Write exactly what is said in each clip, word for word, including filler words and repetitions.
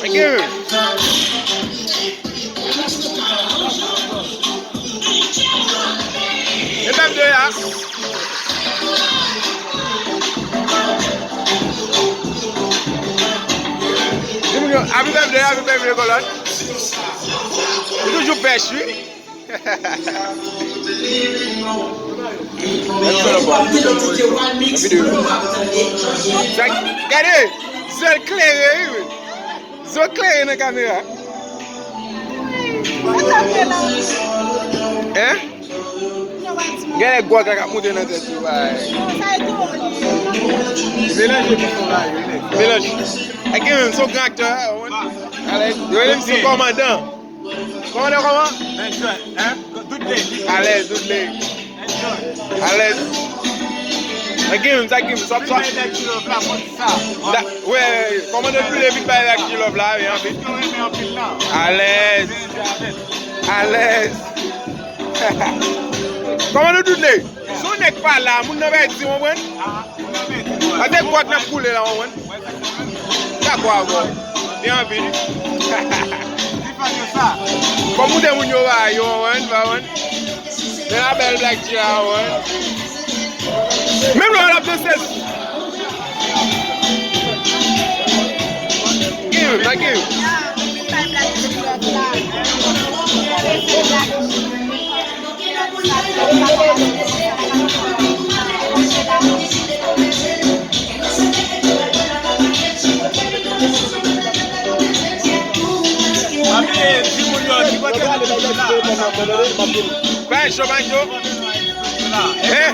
Thank you. E menm de a. Di moun yo, happy birthday, happy birthday, kolòn. Li toujou pèch, wi. Sa, gade, zye l klere, wi. Zye w klere nan kamera. Hein? Gade gwòg la k ap moute nan tèt yo, bay. Melanje pou fon la, yo, wi. Melanje. Ak gen menm, se yon gran aktè, wi. Alèz. Yo rele misye kòmandan. Kòmandan kòman? Enjoy, hein? Dudley. Alèz, Dudley. Enjoy. Alèz. Sa gen, sa gen, sa, sa. Vin bay Black G Love la, konn sa. Da, wè, kòmandan Dudley vin bay Black G Love la, wi, anpil. Yo renmen anpil la. Alèz. Enjoy avè l. Alèz. Kòmandan Dudley. Se yon nèg pa la, moun nan pèdi, w konprann? Ah, moun nan pèdi, wi. Pase gwòg nan koule la, w konprann? Dakò avè w. Li anvi li. Li fè sa. Kòm ou de moun yo ba yo, w konprann, w konprann? Men la bèl Black G la, w konprann? Menm lè w ap danse. Give, like, give. Bay cho, bay cho. Hein?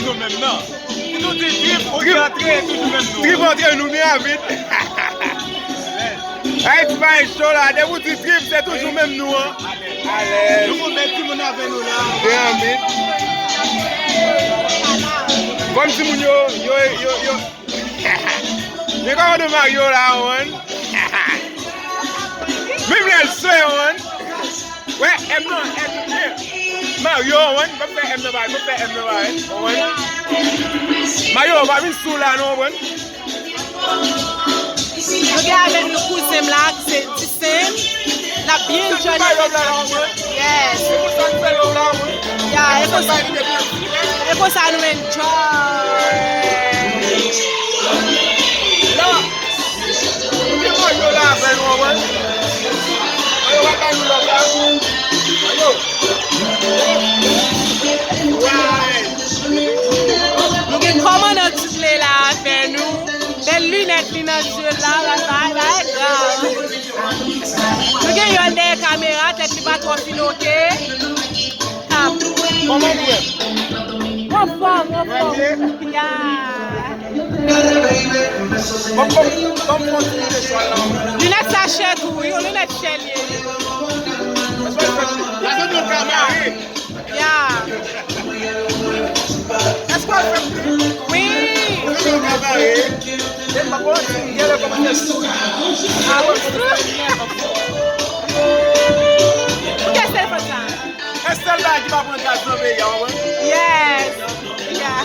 Trip antre nou, men avit. Ayiti pa cho la, depi w di trip, se toujou menm nou an. Alèz. Nou konn met timoun avè nou la. Byen vit. Kòm timoun yo, yo, yo, yo. Men kòman de Mario la, w konprann? Menm lè l swe, w konprann? Wè, M nan, M nan. Mario, w konprann? M p ap fè M nan bay, m p ap fè M nan bay, w konprann? Mario, w pa vin sou la, non, w konprann? Nou gen avèk nou kouzen m la, ki se Disen. N ap byen enjoy nan fèt la. Yes. Ya, e konsa, e konsa nou enjoy. Nou gen kòmandan Dudley la avè nou. Bèl linèt li nan je l la, bagay, bagay grav. Nou gen yonn dèyè kamera, tèt li pa twò fin oke. Kòman ou ye? Anfòm, anfòm. Ya. Linèt sa chè tou, wi, yon linèt chè li ye. Ya. Èske w ap fè m ri? Wi. Èske w ka bare? E m pa konn si m genlè kòmanse sou. A wi, sou. Pou kè sèl fòt sa? E sèl bagay ki pa pran gaz nan peyi a, w konprann? Yes. Ya.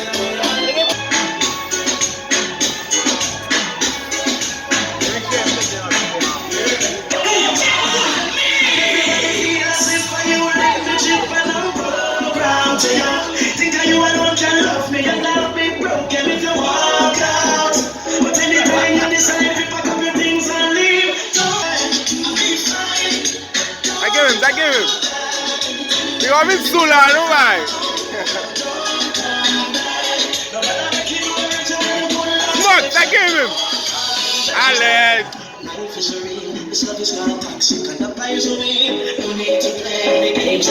Sa gen menm, sa gen menm. Li pa vin sou la, non, bay. Smoke, sa gen menm. Alèz.